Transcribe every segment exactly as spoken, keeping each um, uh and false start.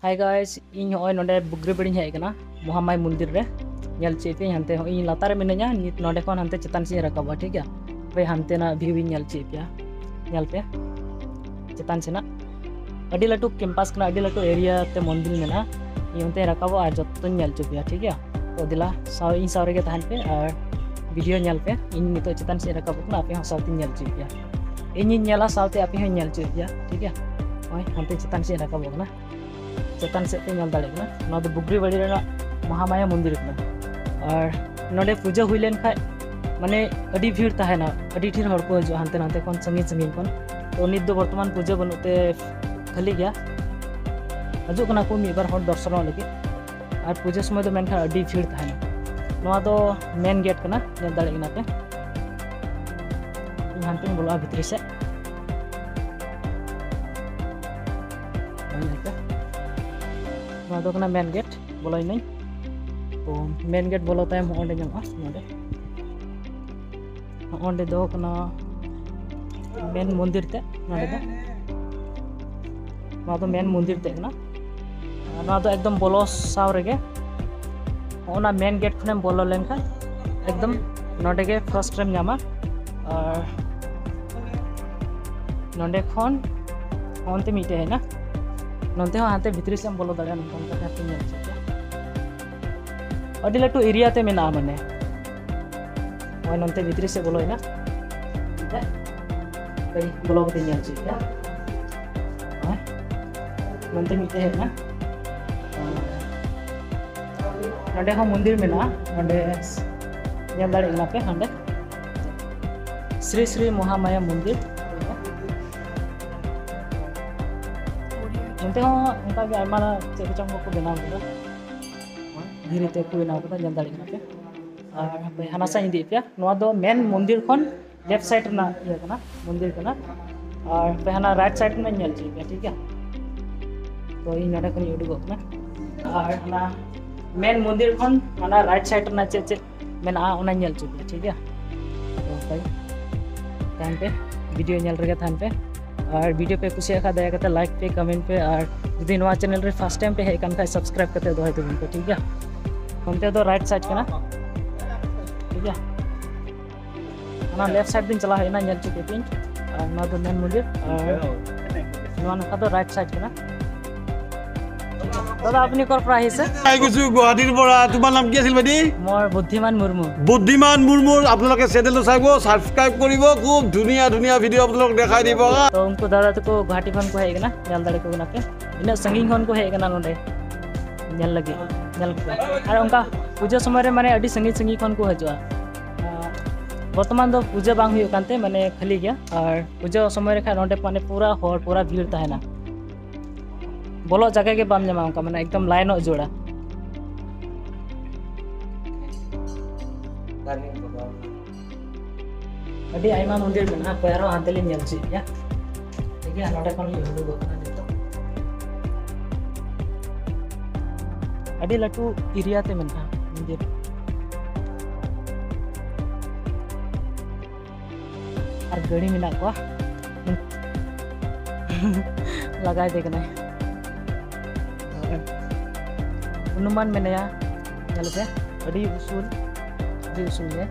Hi guys, ᱤᱧ ᱦᱚᱸᱜᱼᱚᱭ ᱱᱚᱰᱮ ᱵᱩᱜᱽᱨᱤ ᱵᱟᱲᱤᱧ ᱦᱮᱡ ᱟᱠᱟᱱᱟ ᱢᱚᱦᱟᱢᱟᱭ ᱢᱚᱱᱫᱤᱨ ᱨᱮ᱾ ᱧᱮᱞ ᱦᱚᱪᱚᱭᱮᱫ ᱯᱮᱭᱟᱧ, ᱦᱟᱱᱛᱮ ᱦᱚᱸ ᱤᱧ ᱞᱟᱛᱟᱨ ᱨᱮ ᱢᱤᱱᱟᱹᱧᱟ, ᱱᱤᱛ ᱱᱚᱰᱮ ᱠᱷᱚᱱ ᱦᱟᱱᱛᱮ ᱪᱮᱛᱟᱱ ᱥᱮᱫ ᱤᱧ ᱨᱟᱠᱟᱵᱚᱜᱼᱟ, ᱴᱷᱤᱠ ᱜᱮᱭᱟ? ᱦᱟᱯᱮ ᱦᱟᱱᱛᱮᱱᱟᱜ view ᱤᱧ ᱧᱮᱞ ᱦᱚᱪᱚᱭᱮᱫ ᱯᱮᱭᱟ, ᱧᱮᱞ ᱯᱮ ᱪᱮᱛᱟᱱ ᱥᱮᱱᱟᱜ᱾ ᱟᱹᱰᱤ ᱞᱟᱹᱴᱩ campus ᱠᱟᱱᱟ, ᱟᱹᱰᱤ ᱞᱟᱹᱴᱩ area ᱛᱮ ᱢᱚᱱᱫᱤᱨ ᱢᱮᱱᱟᱜᱼᱟ᱾ ᱤᱧ ᱚᱱᱛᱮᱧ ᱨᱟᱠᱟᱵᱚᱜᱼᱟ ᱟᱨ ᱡᱚᱛᱚᱧ ᱧᱮᱞ ᱦᱚᱪᱚ ᱯᱮᱭᱟ, ᱴᱷᱤᱠ ᱜᱮᱭᱟ? ᱛᱚ ᱫᱮᱞᱟ ᱥᱟᱶ, ᱤᱧ ᱥᱟᱶ ᱨᱮᱜᱮ ᱛᱟᱦᱮᱱ ᱯᱮ ᱟᱨ video ᱧᱮᱞ ᱯᱮ᱾ ᱤᱧ ᱱᱤᱛᱚᱜ ᱪᱮᱛᱟᱱ ᱥᱮᱫ ᱨᱟᱠᱟᱵᱚᱜ ᱠᱟᱱᱟ, ᱟᱯᱮ ᱦᱚᱸ ᱥᱟᱶᱛᱮᱧ ᱧᱮᱞ ᱦᱚᱪᱚᱭᱮᱫ ᱯᱮᱭᱟ᱾ ᱤᱧᱤᱧ ᱧᱮᱞᱟ, ᱥᱟᱶᱛᱮ ᱟᱯᱮ ᱦᱚᱸᱧ ᱧᱮᱞ ᱦᱚᱪᱚᱭᱮᱫ ᱯᱮᱭᱟ, ᱴᱷᱤᱠ ᱜᱮᱭᱟ? ᱱᱚᱜᱼᱚᱭ ᱦᱟᱱᱛᱮ ᱪᱮᱛᱟᱱ ᱥᱮᱫ ᱨᱟᱠᱟᱵᱚᱜ ᱠᱟᱱᱟ᱾ ᱪᱮᱛᱟᱱ ᱥᱮᱫ ᱯᱮ ᱧᱮᱞ ᱫᱟᱲᱮᱭᱟᱜ ᱠᱟᱱᱟ, ᱱᱚᱣᱟ ᱫᱚ ᱵᱩᱜᱽᱨᱤ ᱵᱟᱲᱤ ᱨᱮᱱᱟᱜ ᱢᱚᱦᱟᱢᱟᱭᱟ ᱢᱚᱱᱫᱤᱨ ᱠᱟᱱᱟ᱾ ᱟᱨ ᱱᱚᱰᱮ ᱯᱩᱡᱟᱹ ᱦᱩᱭ ᱞᱮᱱᱠᱷᱟᱡ ᱢᱟᱱᱮ ᱟᱹᱰᱤ ᱵᱷᱤᱲ ᱛᱟᱦᱮᱱᱟ, ᱟᱹᱰᱤ ᱰᱷᱮᱨ ᱦᱚᱲ ᱠᱚ ᱦᱤᱡᱩᱜᱼᱟ ᱦᱟᱱᱛᱮ ᱱᱟᱛᱮ ᱠᱷᱚᱱ, ᱥᱟᱺᱜᱤᱧ ᱥᱟᱺᱜᱤᱧ ᱠᱷᱚᱱ᱾ ᱛᱚ ᱱᱤᱛ ᱫᱚ ᱵᱚᱨᱛᱚᱢᱟᱱ ᱯᱩᱡᱟᱹ ᱵᱟᱹᱱᱩᱜ ᱛᱮ ᱠᱷᱟᱹᱞᱤ ᱜᱮᱭᱟ᱾ ᱦᱤᱡᱩᱜ ᱠᱟᱱᱟ ᱠᱚ ᱢᱤᱫ ᱵᱟᱨ ᱦᱚᱲ ᱫᱚᱨᱥᱚᱱᱚᱜ ᱞᱟᱹᱜᱤᱫ, ᱟᱨ ᱯᱩᱡᱟᱹ ᱥᱚᱢᱚᱭ ᱫᱚ ᱢᱮᱱᱠᱷᱟᱱ ᱟᱹᱰᱤ ᱵᱷᱤᱲ ᱛᱟᱦᱮᱱᱟ᱾ ᱱᱚᱣᱟ ᱫᱚ main gate ᱠᱟᱱᱟ, ᱧᱮᱞ ᱫᱟᱲᱮᱭᱟᱜ ᱠᱟᱱᱟ ᱯᱮ᱾ ᱤᱧ ᱦᱟᱱᱛᱮᱧ ᱵᱚᱞᱚᱜᱼᱟ ᱵᱷᱤᱛᱨᱤ ᱥᱮᱫ᱾ ᱱᱚᱜᱼᱚᱭ ᱧᱮᱞ ᱯᱮ, ᱱᱚᱣᱟ ᱫᱚ ᱠᱟᱱᱟ main gate, ᱵᱚᱞᱚᱭᱮᱱᱟᱹᱧ᱾ ᱛᱚ main gate ᱵᱚᱞᱚ ᱛᱟᱭᱚᱢ ᱦᱚᱸ ᱚᱸᱰᱮ ᱧᱟᱢᱚᱜᱼᱟ, ᱱᱚᱰᱮ᱾ ᱚᱸᱰᱮ ᱫᱚ ᱠᱟᱱᱟ main ᱢᱚᱱᱫᱤᱨ ᱛᱮ, ᱱᱚᱰᱮ ᱫᱚ᱾ ᱱᱚᱣᱟ ᱫᱚ main ᱢᱚᱱᱫᱤᱨ ᱛᱮ ᱠᱟᱱᱟ᱾ ᱟᱨ ᱱᱚᱣᱟ ᱫᱚ ᱮᱠᱫᱚᱢ ᱵᱚᱞᱚ ᱥᱟᱶ ᱨᱮᱜᱮ, ᱚᱱᱟ main gate ᱠᱷᱚᱱᱮᱢ ᱵᱚᱞᱚ ᱞᱮᱱᱠᱷᱟᱱ ᱮᱠᱫᱚᱢ ᱱᱚᱰᱮ ᱜᱮ first ᱨᱮᱢ ᱧᱟᱢᱟ᱾ ᱟᱨ ᱱᱚᱰᱮ ᱠᱷᱚᱱ ᱚᱱᱛᱮ ᱢᱤᱫᱴᱮᱡ ᱦᱮᱱᱟᱜᱼᱟ, ᱱᱚᱱᱛᱮ ᱦᱚᱸ ᱦᱟᱱᱛᱮ ᱵᱷᱤᱛᱨᱤ ᱥᱮᱫ ᱮᱢ ᱵᱚᱞᱚ ᱫᱟᱲᱮᱭᱟᱜᱼᱟ᱾ ᱱᱚᱝᱠᱟ ᱱᱚᱝᱠᱟ ᱠᱟᱛᱮ ᱦᱟᱱᱛᱮ ᱧᱮᱞ ᱦᱚᱪᱚ ᱯᱮᱭᱟ᱾ ᱟᱹᱰᱤ ᱞᱟᱹᱴᱩ area ᱛᱮ ᱢᱮᱱᱟᱜᱼᱟ, ᱢᱟᱱᱮ ᱱᱚᱜᱼᱚᱭ ᱱᱚᱱᱛᱮ ᱵᱷᱤᱛᱨᱤ ᱥᱮᱫ ᱵᱚᱞᱚᱭᱮᱱᱟ᱾ ᱱᱚᱱᱛᱮ ᱠᱟᱹᱡ ᱵᱚᱞᱚ ᱠᱟᱛᱮ ᱧᱮᱞ ᱦᱚᱪᱚᱭᱮᱫ ᱯᱮᱭᱟ᱾ ᱱᱚᱜᱼᱚᱭ ᱱᱚᱱᱛᱮ ᱢᱤᱫᱴᱮᱡ ᱦᱮᱡ ᱮᱱᱟ᱾ ᱱᱚᱸᱰᱮ ᱦᱚᱸ ᱢᱚᱱᱫᱤᱨ ᱢᱮᱱᱟᱜᱼᱟ᱾ ᱱᱚᱸᱰᱮ ᱧᱮᱞ ᱫᱟᱲᱮᱭᱟᱜ ᱠᱟᱱᱟ ᱯᱮ, ᱦᱟᱸᱰᱮ ᱥᱨᱤ ᱥᱨᱤ ᱢᱚᱦᱟᱢᱟᱭᱟ ᱢᱚᱱᱫᱤᱨ᱾ ᱱᱚᱱᱛᱮ ᱦᱚᱸ ᱚᱱᱠᱟ ᱜᱮ ᱟᱭᱢᱟ ᱪᱮᱫ ᱠᱚᱪᱚᱝ ᱠᱚᱠᱚ ᱵᱮᱱᱟᱣ ᱠᱟᱫᱟ, ᱫᱷᱤᱨᱤ ᱛᱮ ᱠᱚ ᱵᱮᱱᱟᱣ ᱠᱟᱫᱟ, ᱧᱮᱞ ᱫᱟᱲᱮᱭᱟᱜ ᱠᱟᱱᱟ ᱯᱮ᱾ ᱟᱨ ᱦᱟᱯᱮ ᱦᱟᱱᱟ ᱥᱟᱧ ᱤᱫᱤᱭᱮᱫ ᱯᱮᱭᱟ᱾ ᱱᱚᱣᱟ ᱫᱚ main ᱢᱚᱱᱫᱤᱨ ᱠᱷᱚᱱ left side ᱨᱮᱱᱟᱜ ᱤᱭᱟᱹ ᱠᱟᱱᱟ, ᱢᱚᱱᱫᱤᱨ ᱠᱟᱱᱟ᱾ ᱟᱨ ᱦᱟᱯᱮ ᱦᱟᱱᱟ right side ᱨᱮᱱᱟᱜ ᱧᱮᱞ ᱦᱚᱪᱚᱭᱮᱫ ᱯᱮᱭᱟ, ᱴᱷᱤᱠ ᱜᱮᱭᱟ? ᱛᱚ ᱤᱧ ᱱᱚᱰᱮ ᱠᱷᱚᱱᱤᱧ ᱩᱰᱩᱠᱚᱜ ᱠᱟᱱᱟ᱾ ᱟᱨ ᱦᱟᱱᱟ main ᱢᱚᱱᱫᱤᱨ ᱠᱷᱚᱱ ᱦᱟᱱᱟ right side ᱨᱮᱱᱟᱜ ᱪᱮᱫ ᱪᱮᱫ ᱢᱮᱱᱟᱜᱼᱟ, ᱚᱱᱟᱧ ᱧᱮᱞ ᱦᱚᱪᱚ ᱯᱮᱭᱟ, ᱴᱷᱤᱠ ᱜᱮᱭᱟ? ᱛᱚ ᱦᱟᱯᱮ ᱛᱟᱦᱮᱱ ᱯᱮ, video ᱧᱮᱞ ᱨᱮᱜᱮ ᱛᱟᱦᱮᱱ ᱯᱮ᱾ ᱟᱨ ᱵᱷᱤᱰᱤᱭᱳ ᱯᱮ ᱠᱩᱥᱤᱭᱟᱜ ᱠᱷᱟᱱ ᱫᱟᱭᱟ ᱠᱟᱛᱮ ᱞᱟᱭᱤᱠ ᱯᱮ, ᱠᱚᱢᱮᱱᱴ ᱯᱮ, ᱟᱨ ᱡᱩᱫᱤ ᱱᱚᱣᱟ ᱪᱮᱱᱮᱞ ᱨᱮ ᱯᱷᱟᱥᱴ ᱴᱟᱭᱤᱢ ᱯᱮ ᱦᱮᱡ ᱟᱠᱟᱱ ᱠᱷᱟᱱ ᱥᱟᱵᱥᱠᱨᱟᱭᱤᱵ ᱠᱟᱛᱮ ᱫᱚᱦᱚᱭ ᱛᱟᱵᱚᱱ ᱯᱮ, ᱴᱷᱤᱠ ᱜᱮᱭᱟ? ᱚᱱᱛᱮ ᱫᱚ ᱨᱟᱭᱤᱴ ᱥᱟᱭᱤᱰ ᱠᱟᱱᱟ, ᱴᱷᱤᱠ ᱜᱮᱭᱟ? ᱚᱱᱟ ᱞᱮᱯᱷᱴ ᱥᱟᱭᱤᱰ ᱫᱚᱧ ᱪᱟᱞᱟᱣ ᱦᱮᱡ ᱮᱱᱟ, ᱧᱮᱞ ᱦᱚᱪᱚ ᱠᱮᱫ ᱯᱮᱭᱟᱹᱧ᱾ ᱟᱨ ᱱᱚᱣᱟ ᱫᱚ ᱢᱮᱱ ᱢᱚᱱᱫᱤᱨ, ᱟᱨ ᱱᱚᱣᱟ ᱱᱟᱠᱷᱟ ᱫᱚ ᱨᱟᱭᱤᱴ ᱥᱟᱭᱤᱰ ᱠᱟᱱᱟ᱾ দাদা, আপুনি ক'ৰ পৰা আহিছে? আহি গৈছো গুৱাহাটীৰ পৰা। তোমাৰ নাম কি আছিল, বাইদেউ? মোৰ বুদ্ধিমান মুৰ্মু। বুদ্ধিমান মুৰ্মুৰ আপোনালোকে চেনেলটো চাব, ছাবস্ক্ৰাইব কৰিব। খুব ধুনীয়া ধুনীয়া ভিডিঅ' আপোনালোকক দেখাই দিব। ᱛᱚ, ᱩᱱᱠᱩ ᱫᱟᱫᱟ ᱛᱟᱠᱚ ᱜᱩᱣᱟᱦᱟᱴᱤ ᱠᱷᱚᱱ ᱠᱚ ᱦᱮᱡ ᱟᱠᱟᱱᱟ, ᱧᱮᱞ ᱫᱟᱲᱮ ᱠᱚ ᱠᱟᱱᱟ ᱯᱮ, ᱤᱱᱟᱹᱜ ᱥᱟᱺᱜᱤᱧ ᱠᱷᱚᱱ ᱠᱚ ᱦᱮᱡ ᱟᱠᱟᱱᱟ ᱱᱚᱰᱮ ᱧᱮᱞ ᱞᱟᱹᱜᱤᱫ, ᱧᱮᱞ ᱠᱚᱯᱮ᱾ ᱟᱨ ᱚᱱᱠᱟ ᱯᱩᱡᱟᱹ ᱥᱚᱢᱚᱭ ᱨᱮ ᱢᱟᱱᱮ ᱟᱹᱰᱤ ᱥᱟᱺᱜᱤᱧ ᱥᱟᱺᱜᱤᱧ ᱠᱷᱚᱱ ᱠᱚ ᱦᱤᱡᱩᱜᱼᱟ᱾ ᱟᱨ ᱵᱚᱨᱛᱚᱢᱟᱱ ᱫᱚ ᱯᱩᱡᱟᱹ ᱵᱟᱝ ᱦᱩᱭᱩᱜ ᱠᱟᱱᱛᱮ ᱢᱟᱱᱮ ᱠᱷᱟᱹᱞᱤ ᱜᱮᱭᱟ, ᱟᱨ ᱯᱩᱡᱟᱹ ᱥᱚᱢᱚᱭ ᱨᱮ ᱠᱷᱟᱱ ᱱᱚᱰᱮ ᱢᱟᱱᱮ ᱯᱩᱨᱟ ᱦᱚᱲ, ᱯᱩᱨᱟ ᱵᱷᱤᱲ ᱛᱟᱦᱮᱱᱟ᱾ ᱵᱚᱞᱚᱜ ᱡᱟᱭᱜᱟ ᱜᱮ ᱵᱟᱢ ᱧᱟᱢᱟ, ᱚᱱᱠᱟ ᱢᱟᱱᱮ ᱮᱠᱫᱚᱢ ᱞᱟᱭᱤᱱᱚᱜ ᱡᱟᱹᱨᱩᱲᱟ᱾ ᱟᱹᱰᱤ ᱟᱭᱢᱟ ᱢᱚᱱᱫᱤᱨ ᱢᱮᱱᱟᱜᱼᱟ, ᱦᱟᱯᱮ ᱟᱨᱦᱚᱸ ᱦᱟᱱᱛᱮ ᱞᱤᱧ ᱧᱮᱞ ᱦᱚᱪᱚᱭᱮᱫ ᱯᱮᱭᱟ᱾ ᱴᱷᱤᱠ ᱜᱮᱭᱟ, ᱱᱚᱰᱮ ᱠᱷᱚᱱ ᱞᱤᱧ ᱩᱰᱩᱠᱚᱜ ᱠᱟᱱᱟ ᱱᱤᱛᱚᱜ᱾ ᱟᱹᱰᱤ ᱞᱟᱹᱴᱩ ᱮᱨᱤᱭᱟ ᱛᱮ ᱢᱮᱱᱟᱜᱼᱟ ᱢᱚᱱᱫᱤᱨ᱾ ᱟᱨ ᱜᱟᱹᱲᱤ ᱢᱮᱱᱟᱜ ᱠᱚᱣᱟ᱾ ᱞᱟᱜᱟᱭ ᱫᱮ ᱠᱟᱱᱟᱭ᱾ ᱦᱚᱱᱩᱢᱟᱱ ᱢᱮᱱᱟᱭᱟ, ᱧᱮᱞ ᱯᱮ, ᱟᱹᱰᱤ ᱩᱥᱩᱞ, ᱟᱹᱰᱤ ᱩᱥᱩᱞ ᱜᱮ᱾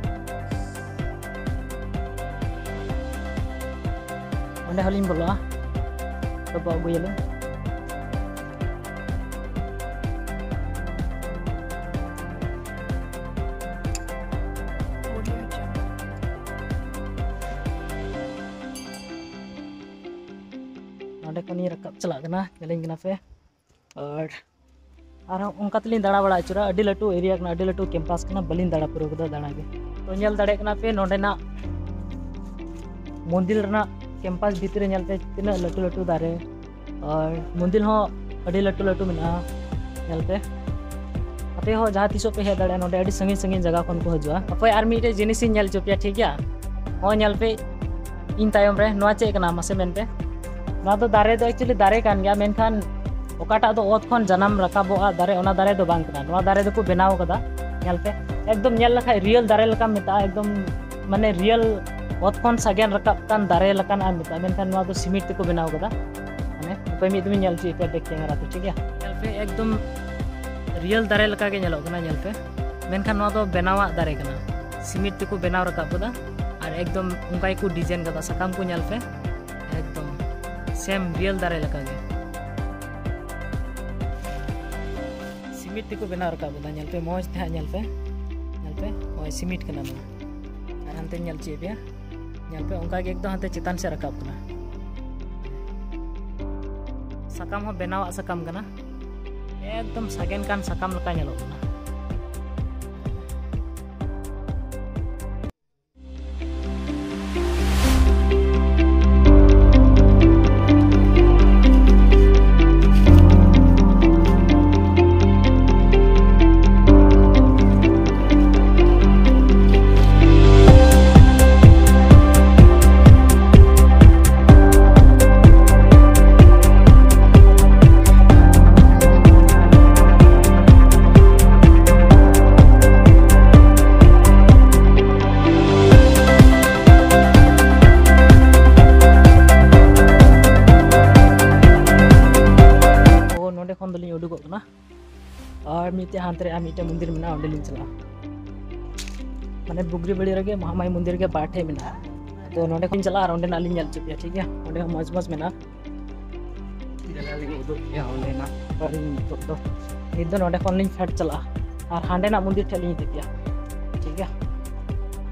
ᱚᱸᱰᱮ ᱦᱚᱸᱞᱤᱧ ᱵᱚᱞᱚᱜᱼᱟ, ᱰᱚᱵᱚᱜ ᱟᱹᱜᱩᱭᱟᱞᱤᱧ᱾ ᱱᱚᱸᱰᱮ ᱠᱷᱚᱱᱤᱧ ᱨᱟᱠᱟᱵ ᱪᱟᱞᱟᱜ ᱠᱟᱱᱟ, ᱧᱮᱞᱤᱧ ᱠᱟᱱᱟ ᱯᱮ᱾ ᱟᱨ ᱟᱨᱦᱚᱸ ᱚᱱᱠᱟ ᱛᱮᱞᱤᱧ ᱫᱟᱬᱟ ᱵᱟᱲᱟ ᱟᱹᱪᱩᱨᱟ᱾ ᱟᱹᱰᱤ ᱞᱟᱹᱴᱩ ᱮᱨᱤᱭᱟ ᱠᱟᱱᱟ, ᱟᱹᱰᱤ ᱞᱟᱹᱴᱩ ᱠᱮᱢᱯᱟᱥ ᱠᱟᱱᱟ, ᱵᱟᱹᱞᱤᱧ ᱫᱟᱬᱟ ᱯᱩᱨᱟᱹᱣ ᱠᱟᱫᱟ ᱫᱟᱬᱟ ᱜᱮ᱾ ᱛᱚ, ᱧᱮᱞ ᱫᱟᱲᱮᱭᱟᱜ ᱠᱟᱱᱟ ᱯᱮ ᱱᱚᱸᱰᱮᱱᱟᱜ ᱢᱚᱱᱫᱤᱨ ᱨᱮᱱᱟᱜ ᱠᱮᱢᱯᱟᱥ ᱵᱷᱤᱛᱨᱤ ᱨᱮ ᱧᱮᱞ ᱯᱮ ᱛᱤᱱᱟᱹᱜ ᱞᱟᱹᱴᱩ ᱞᱟᱹᱴᱩ ᱫᱟᱨᱮ, ᱟᱨ ᱢᱚᱱᱫᱤᱨ ᱦᱚᱸ ᱟᱹᱰᱤ ᱞᱟᱹᱴᱩ ᱞᱟᱹᱴᱩ ᱢᱮᱱᱟᱜᱼᱟ᱾ ᱧᱮᱞ ᱯᱮ, ᱟᱯᱮ ᱦᱚᱸ ᱡᱟᱦᱟᱸ ᱛᱤᱥᱚᱜ ᱯᱮ ᱦᱮᱡ ᱫᱟᱲᱮᱭᱟᱜᱼᱟ ᱱᱚᱸᱰᱮ, ᱟᱹᱰᱤ ᱥᱟᱺᱜᱤᱧ ᱥᱟᱺᱜᱤᱧ ᱡᱟᱭᱜᱟ ᱠᱷᱚᱱ ᱠᱚ ᱦᱤᱡᱩᱜᱼᱟ᱾ ᱦᱟᱯᱳᱭ, ᱟᱨ ᱢᱤᱫᱴᱮᱡ ᱡᱤᱱᱤᱥ ᱤᱧ ᱧᱮᱞ ᱦᱚᱪᱚ ᱯᱮᱭᱟ, ᱴᱷᱤᱠ ᱜᱮᱭᱟ? ᱦᱚᱸ, ᱧᱮᱞ ᱯᱮ, ᱤᱧ ᱛᱟᱭᱚᱢ ᱨᱮ ᱱᱚᱣᱟ ᱪᱮᱫ ᱠᱟᱱᱟ ᱢᱟᱥᱮ ᱢᱮᱱ ᱯᱮ? ᱱᱚᱣᱟ ᱫᱚ ᱫᱟᱨᱮ ᱫᱚ actually ᱫᱟᱨᱮ ᱠᱟᱱ ᱜᱮᱭᱟ, ᱢᱮᱱᱠᱷᱟᱱ ᱚᱠᱟᱴᱟᱜ ᱫᱚ ᱚᱛ ᱠᱷᱚᱱ ᱡᱟᱱᱟᱢ ᱨᱟᱠᱟᱵᱚᱜᱼᱟ ᱫᱟᱨᱮ, ᱚᱱᱟ ᱫᱟᱨᱮ ᱫᱚ ᱵᱟᱝ ᱠᱟᱱᱟ᱾ ᱱᱚᱣᱟ ᱫᱟᱨᱮ ᱫᱚᱠᱚ ᱵᱮᱱᱟᱣ ᱠᱟᱫᱟ᱾ ᱧᱮᱞ ᱯᱮ, ᱮᱠᱫᱚᱢ ᱧᱮᱞ ᱞᱮᱠᱷᱟᱡ ᱨᱤᱭᱮᱞ ᱫᱟᱨᱮ ᱞᱮᱠᱟᱢ ᱢᱮᱛᱟᱜᱼᱟ, ᱮᱠᱫᱚᱢ ᱢᱟᱱᱮ ᱨᱤᱭᱮᱞ ᱚᱛ ᱠᱷᱚᱱ ᱥᱟᱜᱮᱱ ᱨᱟᱠᱟᱵ ᱠᱟᱱ ᱫᱟᱨᱮ ᱞᱮᱠᱟᱱᱟᱜ ᱮᱢ ᱢᱮᱛᱟᱜᱼᱟ, ᱢᱮᱱᱠᱷᱟᱱ ᱱᱚᱣᱟ ᱫᱚ ᱥᱤᱢᱤᱴ ᱛᱮᱠᱚ ᱵᱮᱱᱟᱣ ᱠᱟᱫᱟ᱾ ᱢᱟᱱᱮ ᱚᱠᱚᱭ ᱢᱤᱫ ᱫᱚᱢᱤᱧ ᱧᱮᱞ ᱦᱚᱪᱚᱭᱮᱫ ᱯᱮᱭᱟ back camera ᱛᱮ, ᱴᱷᱤᱠ ᱜᱮᱭᱟ? ᱧᱮᱞ ᱯᱮ, ᱮᱠᱫᱚᱢ real ᱫᱟᱨᱮ ᱞᱮᱠᱟ ᱜᱮ ᱧᱮᱞᱚᱜ ᱠᱟᱱᱟ, ᱧᱮᱞ ᱯᱮ᱾ ᱢᱮᱱᱠᱷᱟᱱ ᱱᱚᱣᱟ ᱫᱚ ᱵᱮᱱᱟᱣᱟᱜ ᱫᱟᱨᱮ ᱠᱟᱱᱟ, ᱥᱤᱢᱤᱴ ᱛᱮᱠᱚ ᱵᱮᱱᱟᱣ ᱨᱟᱠᱟᱵ ᱠᱟᱫᱟ᱾ ᱟᱨ ᱮᱠᱫᱚᱢ ᱚᱱᱠᱟ ᱜᱮᱠᱚ design ᱠᱟᱫᱟ, ᱥᱟᱠᱟᱢ ᱠᱚ ᱧᱮᱞ ᱯᱮ, ᱮᱠᱫᱚᱢ same real ᱫᱟᱨᱮ ᱞᱮᱠᱟ ᱜᱮ᱾ ᱥᱤᱢᱤᱴ ᱛᱮᱠᱚ ᱵᱮᱱᱟᱣ ᱨᱟᱠᱟᱵ ᱠᱟᱫᱟ, ᱧᱮᱞ ᱯᱮ ᱢᱚᱡᱽ ᱛᱮ ᱦᱟᱸᱜ, ᱧᱮᱞ ᱯᱮ, ᱧᱮᱞ ᱯᱮ, ᱱᱚᱜᱼᱚᱭ ᱥᱤᱢᱤᱴ ᱠᱟᱱᱟ ᱱᱚᱣᱟ᱾ ᱟᱨ ᱦᱟᱱᱛᱮᱧ ᱧᱮᱞ ᱦᱚᱪᱚᱭᱮᱫ ᱯᱮᱭᱟ, ᱧᱮᱞ ᱯᱮ, ᱚᱱᱠᱟ ᱜᱮ ᱮᱠᱫᱚᱢ ᱦᱟᱱᱛᱮ ᱪᱮᱛᱟᱱ ᱥᱮᱫ ᱨᱟᱠᱟᱵ ᱠᱟᱱᱟ᱾ ᱥᱟᱠᱟᱢ ᱦᱚᱸ ᱵᱮᱱᱟᱣᱟᱜ ᱥᱟᱠᱟᱢ ᱠᱟᱱᱟ, ᱮᱠᱫᱚᱢ ᱥᱟᱜᱮᱱ ᱠᱟᱱ ᱥᱟᱠᱟᱢ ᱞᱮᱠᱟ ᱧᱮᱞᱚᱜ ᱠᱟᱱᱟ᱾ ᱛᱚ ᱱᱚᱸᱰᱮ ᱠᱷᱚᱱ ᱫᱚᱞᱤᱧ ᱩᱰᱩᱠᱚᱜ ᱠᱟᱱᱟ, ᱟᱨ ᱢᱤᱫᱴᱮᱡ ᱦᱟᱱᱛᱮ ᱨᱮ ᱟᱨ ᱢᱤᱫᱴᱮᱡ ᱢᱚᱱᱫᱤᱨ ᱢᱮᱱᱟᱜᱼᱟ, ᱚᱸᱰᱮ ᱞᱤᱧ ᱪᱟᱞᱟᱜᱼᱟ᱾ ᱢᱟᱱᱮ ᱵᱩᱜᱽᱨᱤ ᱵᱟᱲᱤ ᱨᱮᱜᱮ ᱢᱚᱦᱟᱢᱟᱭ ᱢᱚᱱᱫᱤᱨ ᱜᱮ ᱵᱟᱨ ᱴᱷᱮᱡ ᱢᱮᱱᱟᱜᱼᱟ᱾ ᱛᱚ ᱱᱚᱸᱰᱮ ᱠᱷᱚᱱ ᱪᱟᱞᱟᱜᱼᱟ ᱟᱨ ᱚᱸᱰᱮᱱᱟᱜ ᱞᱤᱧ ᱧᱮᱞ ᱦᱚᱪᱚ ᱯᱮᱭᱟ, ᱴᱷᱤᱠ ᱜᱮᱭᱟ? ᱚᱸᱰᱮ ᱦᱚᱸ ᱢᱚᱡᱽ ᱢᱚᱡᱽ ᱢᱮᱱᱟᱜᱼᱟ᱾ ᱧᱮᱞ ᱞᱤᱧ ᱩᱫᱩᱜ ᱯᱮᱭᱟ ᱚᱸᱰᱮᱱᱟᱜ᱾ ᱟᱨ ᱱᱤᱛᱚᱜ ᱫᱚ, ᱱᱤᱛ ᱫᱚ ᱱᱚᱸᱰᱮ ᱠᱷᱚᱱ ᱞᱤᱧ ᱯᱷᱮᱰ ᱪᱟᱞᱟᱜᱼᱟ ᱟᱨ ᱦᱟᱸᱰᱮᱱᱟᱜ ᱢᱚᱱᱫᱤᱨ ᱴᱷᱮᱡ ᱞᱤᱧ ᱤᱫᱤ ᱯᱮᱭᱟ, ᱴᱷᱤᱠ ᱜᱮᱭᱟ?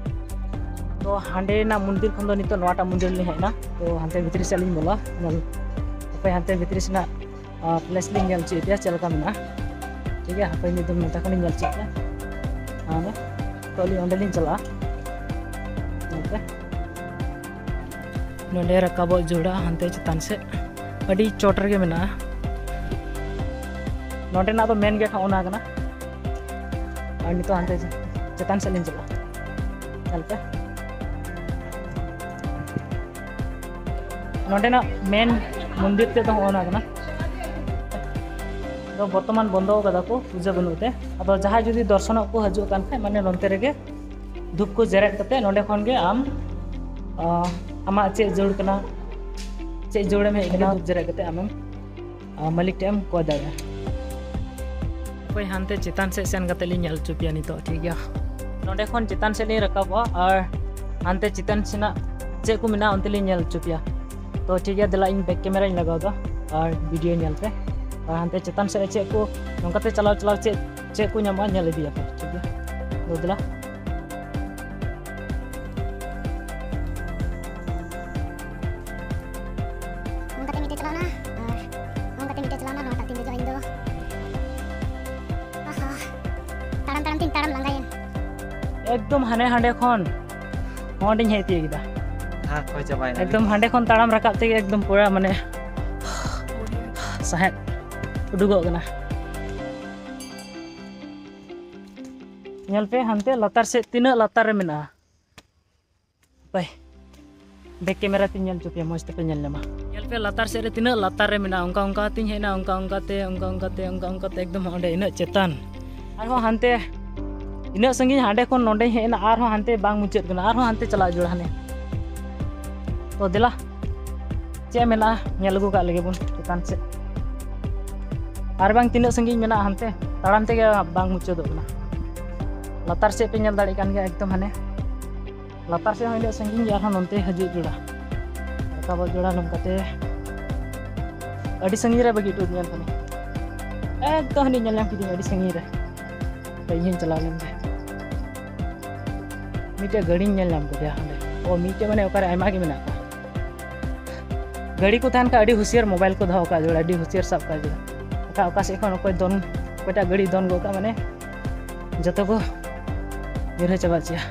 ᱛᱚ ᱦᱟᱸᱰᱮᱱᱟᱜ ᱢᱚᱱᱫᱤᱨ ᱠᱷᱚᱱ ᱫᱚ ᱱᱤᱛᱚᱜ ᱱᱚᱣᱟᱴᱟᱜ ᱢᱚᱱᱫᱤᱨ ᱞᱤᱧ ᱦᱮᱡ ᱮᱱᱟ᱾ ᱛᱚ ᱦᱟᱱᱛᱮ ᱵᱷᱤᱛᱨᱤ ᱥᱮᱫ ᱞᱤᱧ ᱵᱚᱞᱚᱜᱼᱟ᱾ ᱧᱮᱞ, ᱦᱟᱯᱮ, ᱦᱟᱱᱛᱮ ᱵᱷᱤᱛᱨᱤ ᱥᱮᱱᱟᱜ ᱯᱞᱮᱥ ᱞᱤᱧ ᱧᱮᱞ ᱦᱚᱪᱚᱭᱮᱫ ᱯᱮᱭᱟ ᱪᱮᱫ ᱞᱮᱠᱟ ᱢᱮᱱᱟᱜᱼᱟ, ᱴᱷᱤᱠ ᱜᱮᱭᱟ? ᱦᱟᱯᱮ ᱢᱤᱫ ᱫᱚᱢ ᱱᱚᱛᱮ ᱠᱷᱚᱱᱤᱧ ᱧᱮᱞ ᱦᱚᱪᱚᱭᱮᱫ ᱯᱮᱭᱟ᱾ ᱦᱟᱸᱰᱮ ᱛᱚ ᱟᱹᱞᱤᱧ ᱚᱸᱰᱮ ᱞᱤᱧ ᱪᱟᱞᱟᱜᱼᱟ᱾ ᱧᱮᱞ ᱯᱮ, ᱱᱚᱸᱰᱮ ᱨᱟᱠᱟᱵᱚᱜ ᱡᱟᱹᱨᱩᱲᱟ ᱦᱟᱱᱛᱮ ᱪᱮᱛᱟᱱ ᱥᱮᱫ, ᱟᱹᱰᱤ ᱪᱚᱴ ᱨᱮᱜᱮ ᱢᱮᱱᱟᱜᱼᱟ᱾ ᱱᱚᱸᱰᱮᱱᱟᱜ ᱫᱚ ᱢᱮᱱ ᱜᱮᱴ ᱦᱚᱸ ᱚᱱᱟ ᱠᱟᱱᱟ᱾ ᱟᱨ ᱱᱤᱛᱚᱜ ᱦᱟᱱᱛᱮ ᱪᱮᱛᱟᱱ ᱥᱮᱫ ᱞᱤᱧ ᱪᱟᱞᱟᱜᱼᱟ᱾ ᱧᱮᱞ ᱯᱮ, ᱱᱚᱸᱰᱮᱱᱟᱜ ᱢᱮᱱ ᱢᱚᱱᱫᱤᱨ ᱛᱮᱫ ᱫᱚ ᱦᱚᱸᱜᱼᱚ ᱱᱟ ᱠᱟᱱᱟ᱾ ᱫᱚ ᱵᱚᱨᱛᱚᱢᱟᱱ ᱵᱚᱱᱫᱚ ᱠᱟᱫᱟ ᱠᱚ, ᱯᱩᱡᱟᱹ ᱵᱟᱹᱱᱩᱜ ᱛᱮ᱾ ᱟᱫᱚ ᱡᱟᱦᱟᱸᱭ ᱡᱩᱫᱤ ᱫᱚᱨᱥᱚᱱᱚᱜ ᱠᱚ ᱦᱤᱡᱩᱜ ᱠᱟᱱ ᱠᱷᱟᱡ, ᱢᱟᱱᱮ ᱱᱚᱱᱛᱮ ᱨᱮᱜᱮ ᱫᱷᱩᱯ ᱠᱚ ᱡᱮᱨᱮᱫ ᱠᱟᱛᱮ ᱱᱚᱸᱰᱮ ᱠᱷᱚᱱ ᱜᱮ ᱟᱢ ᱟᱢᱟᱜ ᱪᱮᱫ ᱡᱳᱲ ᱠᱟᱱᱟ, ᱪᱮᱫ ᱡᱳᱲᱮᱢ ᱦᱮᱡ ᱠᱟᱱᱟ, ᱫᱩᱲᱩᱵ ᱡᱮᱨᱮᱫ ᱠᱟᱛᱮ ᱟᱢᱮᱢ ᱢᱟᱹᱞᱤᱠ ᱴᱷᱮᱱ ᱮᱢ ᱠᱚᱭ ᱫᱟᱲᱮᱭᱟᱜᱼᱟ᱾ ᱦᱳᱭ, ᱦᱟᱱᱛᱮ ᱪᱮᱛᱟᱱ ᱥᱮᱫ ᱥᱮᱱ ᱠᱟᱛᱮ ᱞᱤᱧ ᱧᱮᱞ ᱦᱚᱪᱚ ᱯᱮᱭᱟ ᱱᱤᱛᱚᱜ, ᱴᱷᱤᱠ ᱜᱮᱭᱟ? ᱱᱚᱸᱰᱮ ᱠᱷᱚᱱ ᱪᱮᱛᱟᱱ ᱥᱮᱫ ᱞᱤᱧ ᱨᱟᱠᱟᱵᱚᱜᱼᱟ ᱟᱨ ᱦᱟᱱᱛᱮ ᱪᱮᱛᱟᱱ ᱥᱮᱱᱟᱜ ᱪᱮᱫ ᱠᱚ ᱢᱮᱱᱟᱜᱼᱟ ᱚᱱᱛᱮ ᱞᱤᱧ ᱧᱮᱞ ᱦᱚᱪᱚ ᱯᱮᱭᱟ᱾ ᱛᱚ ᱴᱷᱤᱠ ᱜᱮᱭᱟ, ᱫᱮᱞᱟ ᱤᱧ ᱵᱮᱠ ᱠᱮᱢᱮᱨᱟᱧ ᱞᱟᱜᱟᱣ ᱮᱫᱟ ᱟᱨ ᱵᱷᱤᱰᱤᱭᱳ ᱧᱮᱞ ᱯᱮ᱾ ᱟᱨ ᱦᱟᱱᱛᱮ ᱪᱮᱛᱟᱱ ᱥᱮᱫ ᱨᱮ ᱪᱮᱫ ᱠᱚ, ᱱᱚᱝᱠᱟᱛᱮ ᱪᱟᱞᱟᱣ ᱪᱟᱞᱟᱣ ᱪᱮᱫ ᱪᱮᱫ ᱠᱚ ᱧᱟᱢᱚᱜᱼᱟ ᱧᱮᱞ ᱤᱫᱤᱭᱟᱯᱮ, ᱴᱷᱤᱠ ᱜᱮᱭᱟ? ᱛᱚ ᱫᱮᱞᱟ᱾ ᱚᱱᱠᱟᱛᱮ ᱢᱤᱫᱴᱮᱡ ᱪᱟᱞᱟᱣᱱᱟ ᱟᱨ ᱚᱱᱠᱟᱛᱮ ᱢᱤᱫᱴᱮᱡ ᱪᱟᱞᱟᱣᱱᱟ, ᱱᱚᱣᱟᱴᱟᱜ ᱛᱤᱧ ᱫᱮᱡᱚᱜᱼᱟ ᱤᱧ ᱫᱚ᱾ ᱟᱦᱟ, ᱛᱟᱲᱟᱢ ᱛᱟᱲᱟᱢ ᱛᱤᱧ ᱛᱟᱲᱟᱢ ᱞᱟᱸᱜᱟᱭᱮᱱ᱾ ᱮᱠᱫᱚᱢ ᱦᱟᱱᱮ ᱦᱟᱸᱰᱮ ᱠᱷᱚᱱ ᱱᱚᱰᱮᱧ ᱦᱮᱡ ᱛᱤᱭᱳᱜ ᱠᱮᱫᱟ᱾ ᱦᱟ, ᱠᱚᱭ ᱪᱟᱵᱟᱭᱮᱱᱟ᱾ ᱮᱠᱫᱚᱢ ᱦᱟᱸᱰᱮ ᱠᱷᱚᱱ ᱛᱟᱲᱟᱢ ᱨᱟᱠᱟᱵ ᱛᱮᱜᱮ ᱮᱠᱫᱚᱢ ᱯᱩᱨᱟ ᱢᱟᱱᱮ ᱥᱟᱦᱮᱫ ᱩᱰᱩᱠᱚᱜ ᱠᱟᱱᱟ᱾ ᱧᱮᱞ ᱯᱮ ᱦᱟᱱᱛᱮ ᱞᱟᱛᱟᱨ ᱥᱮᱫ ᱛᱤᱱᱟᱹᱜ ᱞᱟᱛᱟᱨ ᱨᱮ ᱢᱮᱱᱟᱜᱼᱟ᱾ ᱵᱟᱭ, ᱵᱮᱠ ᱠᱮᱢᱮᱨᱟ ᱛᱤᱧ ᱧᱮᱞ ᱦᱚᱪᱚ ᱯᱮᱭᱟ, ᱢᱚᱡᱽ ᱛᱮᱯᱮ ᱧᱮᱞ ᱧᱟᱢᱟ᱾ ᱧᱮᱞ ᱯᱮ ᱞᱟᱛᱟᱨ ᱥᱮᱫ ᱨᱮ ᱛᱤᱱᱟᱹᱜ ᱞᱟᱛᱟᱨ ᱨᱮ ᱢᱮᱱᱟᱜᱼᱟ, ᱚᱱᱠᱟ ᱚᱱᱠᱟ ᱛᱤᱧ ᱦᱮᱡ ᱮᱱᱟ, ᱚᱱᱠᱟ ᱚᱱᱠᱟ ᱛᱮ, ᱚᱱᱠᱟ ᱚᱱᱠᱟ ᱛᱮ, ᱚᱱᱠᱟ ᱚᱱᱠᱟ ᱛᱮ ᱮᱠᱫᱚᱢ ᱚᱸᱰᱮ ᱤᱱᱟᱹᱜ ᱪᱮᱛᱟᱱ᱾ ᱟᱨᱦᱚᱸ ᱦᱟᱱᱛᱮ ᱤᱱᱟᱹᱜ ᱥᱟᱺᱜᱤᱧ ᱦᱟᱸᱰᱮ ᱠᱷᱚᱱ ᱱᱚᱸᱰᱮᱧ ᱦᱮᱡ ᱮᱱᱟ, ᱟᱨᱦᱚᱸ ᱦᱟᱱᱛᱮ ᱵᱟᱝ ᱢᱩᱪᱟᱹᱫ ᱠᱟᱱᱟ, ᱟᱨᱦᱚᱸ ᱦᱟᱱᱛᱮ ᱪᱟᱞᱟᱜ ᱡᱟᱹᱨᱩᱲᱟ ᱦᱟᱱᱮ᱾ ᱛᱚ ᱫᱮᱞᱟ, ᱪᱮᱫ ᱢᱮᱱᱟᱜᱼᱟ ᱧᱮᱞ ᱟᱹᱜᱩ ᱠᱟᱜ ᱞᱮᱜᱮ ᱵᱚᱱ ᱪᱮᱛᱟᱱ ᱥᱮᱫ᱾ ᱟᱨ ᱵᱟᱝ ᱛᱤᱱᱟᱹᱜ ᱥᱟᱺᱜᱤᱧ ᱢᱮᱱᱟᱜᱼᱟ ᱦᱟᱱᱛᱮ, ᱛᱟᱲᱟᱢ ᱛᱮᱜᱮ ᱵᱟᱝ ᱢᱩᱪᱟᱹᱫᱚᱜ ᱠᱟᱱᱟ᱾ ᱞᱟᱛᱟᱨ ᱥᱮᱫ ᱯᱮ ᱧᱮᱞ ᱫᱟᱲᱮᱭᱟᱜ ᱠᱟᱱ ᱜᱮᱭᱟ ᱮᱠᱫᱚᱢ ᱦᱟᱱᱮ᱾ ᱞᱟᱛᱟᱨ ᱥᱮᱫ ᱦᱚᱸ ᱤᱱᱟᱹᱜ ᱥᱟᱺᱜᱤᱧ ᱜᱮ ᱟᱨᱦᱚᱸ ᱱᱚᱱᱛᱮ ᱦᱤᱡᱩᱜ ᱡᱚᱲᱟ, ᱨᱟᱠᱟᱵᱚᱜ ᱡᱚᱲᱟ ᱱᱚᱝᱠᱟᱛᱮ᱾ ᱟᱹᱰᱤ ᱥᱟᱺᱜᱤᱧ ᱨᱮ ᱵᱟᱹᱜᱤ ᱦᱚᱴᱚ ᱟᱹᱫᱤᱧᱟ ᱛᱟᱦᱞᱮ᱾ ᱮᱠᱫᱚᱢ ᱦᱟᱹᱱᱤ ᱧᱮᱞ ᱧᱟᱢ ᱠᱤᱫᱤᱧ ᱟᱹᱰᱤ ᱥᱟᱺᱜᱤᱧ ᱨᱮ᱾ ᱛᱚ ᱤᱧ ᱦᱚᱸᱧ ᱪᱟᱞᱟᱣ ᱞᱮᱱ ᱜᱮ᱾ ᱢᱤᱫᱴᱮᱡ ᱜᱟᱹᱰᱤᱧ ᱧᱮᱞ ᱧᱟᱢ ᱠᱮᱫᱮᱭᱟ ᱚᱸᱰᱮ᱾ ᱚ, ᱢᱤᱫᱴᱮᱡ ᱢᱟᱱᱮ ᱚᱠᱟᱨᱮ ᱟᱭᱢᱟ ᱜᱮ ᱢᱮᱱᱟᱜ ᱠᱚᱣᱟ᱾ ᱜᱟᱹᱰᱤ ᱠᱚ ᱛᱟᱦᱮᱱ ᱠᱷᱟᱱ ᱟᱹᱰᱤ ᱦᱩᱥᱤᱭᱟᱹᱨ ᱢᱳᱵᱟᱭᱤᱞ ᱠᱚ ᱫᱚᱦᱚ ᱠᱟᱜ ᱡᱟᱹᱨᱩᱲᱟ, ᱟᱹᱰᱤ ᱦᱩᱥᱤᱭᱟᱹᱨ ᱥᱟᱵ ᱠᱟᱜ ᱡᱟᱹᱨᱩᱲᱟ᱾ ᱚᱠᱟ, ᱚᱠᱟ ᱥᱮᱫ ᱠᱷᱚᱱ ᱚᱠᱚᱭ ᱫᱚᱱ, ᱚᱠᱚᱭᱴᱟᱜ ᱜᱟᱹᱰᱤ ᱫᱚᱱ ᱜᱚᱫ ᱠᱟᱜ ᱢᱟᱱᱮ ᱡᱚᱛᱚ ᱠᱚ ᱧᱩᱨᱦᱟᱹ ᱪᱟᱵᱟ ᱦᱚᱪᱚᱭᱟ᱾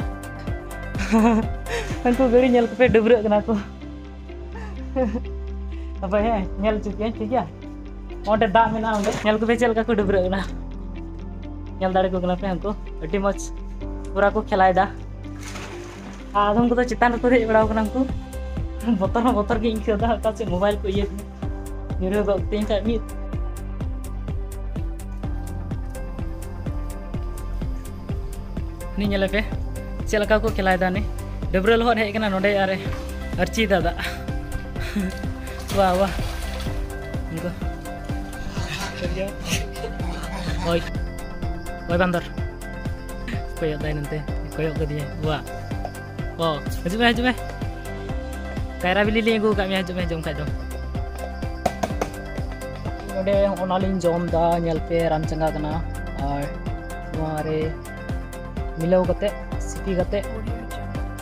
ᱩᱱᱠᱩ ᱜᱟᱹᱰᱤ ᱧᱮᱞ ᱠᱚᱯᱮ ᱰᱟᱹᱵᱽᱨᱟᱹᱜ ᱠᱟᱱᱟ ᱠᱚ᱾ ᱛᱚᱵᱮ ᱦᱮᱸ, ᱧᱮᱞ ᱦᱚᱪᱚ ᱯᱮᱭᱟᱧ, ᱴᱷᱤᱠ ᱜᱮᱭᱟ? ᱚᱸᱰᱮ ᱫᱟᱜ ᱢᱮᱱᱟᱜᱼᱟ, ᱚᱸᱰᱮ ᱧᱮᱞ ᱠᱚᱯᱮ ᱪᱮᱫ ᱞᱮᱠᱟ ᱠᱚ ᱰᱟᱹᱵᱽᱨᱟᱹᱜ ᱠᱟᱱᱟ᱾ ᱧᱮᱞ ᱫᱟᱲᱮ ᱠᱚ ᱠᱟᱱᱟ ᱯᱮ, ᱩᱱᱠᱩ ᱟᱹᱰᱤ ᱢᱚᱡᱽ ᱯᱩᱨᱟ ᱠᱚ ᱠᱷᱮᱞᱟᱭᱮᱫᱟ᱾ ᱟᱨ ᱟᱫᱚᱢ ᱠᱚᱫᱚ ᱪᱮᱛᱟᱱ ᱨᱮᱠᱚ ᱫᱮᱡ ᱵᱟᱲᱟᱣ ᱠᱟᱱᱟ, ᱩᱱᱠᱩ ᱵᱚᱛᱚᱨ ᱦᱚᱸ ᱵᱚᱛᱚᱨ ᱜᱮ ᱟᱹᱭᱠᱟᱹᱣ ᱮᱫᱟ, ᱚᱠᱟ ᱪᱮᱫ ᱢᱳᱵᱟᱭᱤᱞ ᱠᱚ ᱤᱭᱟᱹ ᱧᱩᱨᱦᱟᱹ ᱜᱚᱫ ᱛᱤᱧ ᱠᱷᱟᱡ ᱢᱤᱫ᱾ ᱱᱤ ᱧᱮᱞᱮ ᱯᱮ ᱪᱮᱫ ᱞᱮᱠᱟ ᱠᱚ ᱠᱷᱮᱞᱟᱭᱮᱫᱟ ᱱᱤ᱾ ᱰᱟᱹᱵᱽᱨᱟᱹ ᱞᱚᱦᱚᱫ ᱦᱮᱡ ᱠᱟᱱᱟ ᱱᱚᱰᱮ ᱟᱨ ᱟᱨᱪᱤ ᱫᱟᱫᱟ᱾ ᱣᱟ ᱣᱟ᱾ ᱩᱱᱠᱩ ᱦᱳᱭ᱾ ᱦᱳᱭ ᱵᱟᱱᱫᱚᱨ᱾ ᱠᱚᱭᱚᱜ ᱫᱟᱭ ᱱᱚᱱᱛᱮ᱾ ᱠᱚᱭᱚᱜ ᱠᱟᱫᱤᱧᱟᱭ᱾ ᱣᱟ᱾ ᱚ, ᱦᱤᱡᱩᱜ ᱢᱮ, ᱦᱤᱡᱩᱜ ᱢᱮ᱾ ᱠᱟᱭᱨᱟ ᱵᱤᱞᱤ ᱞᱤᱧ ᱟᱹᱜᱩ ᱟᱠᱟᱫ ᱢᱮᱭᱟ, ᱦᱤᱡᱩᱜ ᱢᱮ ᱡᱚᱢ ᱠᱷᱟᱡ ᱫᱚ᱾ ᱱᱚᱰᱮ ᱦᱚᱸᱜᱼᱚ ᱱᱟ ᱞᱤᱧ ᱡᱚᱢ ᱮᱫᱟ, ᱧᱮᱞ ᱯᱮ ᱨᱟᱱ ᱪᱟᱸᱜᱟ ᱠᱟᱱᱟ᱾ ᱟᱨ ᱱᱚᱣᱟ ᱨᱮ ᱢᱤᱞᱟᱹᱣ ᱠᱟᱛᱮ, ᱥᱤᱯᱤ ᱠᱟᱛᱮ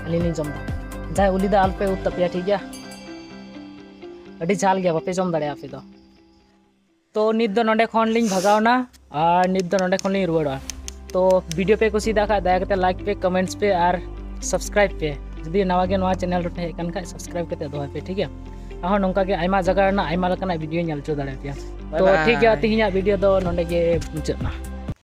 ᱟᱹᱞᱤᱧ ᱞᱤᱧ ᱡᱚᱢ ᱮᱫᱟ᱾ ᱡᱟᱦᱟᱸᱭ ᱩᱞᱤ ᱫᱟ ᱟᱞᱚᱯᱮ ᱩᱫ ᱛᱟᱯᱮᱭᱟ, ᱴᱷᱤᱠ ᱜᱮᱭᱟ? ᱟᱹᱰᱤ ᱡᱷᱟᱞ ᱜᱮᱭᱟ, ᱵᱟᱯᱮ ᱡᱚᱢ ᱫᱟᱲᱮᱭᱟᱜᱼᱟ ᱟᱯᱮ ᱫᱚ᱾ ᱛᱚ ᱱᱤᱛ ᱫᱚ ᱱᱚᱰᱮ ᱠᱷᱚᱱ ᱞᱤᱧ ᱵᱷᱟᱜᱟᱣᱱᱟ ᱟᱨ ᱱᱤᱛ ᱫᱚ ᱱᱚᱰᱮ ᱠᱷᱚᱱ ᱞᱤᱧ ᱨᱩᱣᱟᱹᱲᱚᱜᱼᱟ᱾ ᱛᱚ ᱵᱷᱤᱰᱤᱭᱳ ᱯᱮ ᱠᱩᱥᱤᱭᱟᱫᱟ ᱠᱷᱟᱡ ᱫᱟᱭᱟ ᱠᱟᱛᱮ ᱞᱟᱭᱤᱠ ᱯᱮ, ᱠᱚᱢᱮᱱᱴᱥ ᱯᱮ ᱟᱨ ᱥᱟᱵᱥᱠᱨᱟᱭᱤᱵᱽ ᱯᱮ᱾ ᱡᱩᱫᱤ ᱱᱟᱣᱟ ᱜᱮ ᱱᱚᱣᱟ ᱪᱮᱱᱮᱞ ᱨᱮᱯᱮ ᱦᱮᱡ ᱟᱠᱟᱱ ᱠᱷᱟᱡ ᱥᱟᱵᱥᱠᱨᱟᱭᱤᱵᱽ ᱠᱟᱛᱮ ᱫᱚᱦᱚᱭ ᱯᱮ, ᱴᱷᱤᱠ ᱜᱮᱭᱟ? ᱟᱨᱦᱚᱸ ᱱᱚᱝᱠᱟ ᱜᱮ ᱟᱭᱢᱟ ᱡᱟᱭᱜᱟ ᱨᱮᱱᱟᱜ ᱟᱭᱢᱟ ᱞᱮᱠᱟᱱᱟᱜ ᱵᱷᱤᱰᱤᱭᱳ ᱧᱮᱞ ᱦᱚᱪᱚ ᱫᱟᱲᱮᱭᱟᱯᱮᱭᱟ᱾ ᱛᱚ ᱴᱷᱤᱠ ᱜᱮᱭᱟ, ᱛᱮᱦᱮᱧᱟᱜ ᱵᱷᱤᱰᱤᱭᱳ ᱫᱚ ᱱᱚᱰᱮ ᱜᱮ ᱢᱩᱪᱟᱹᱫ ᱮᱱᱟ᱾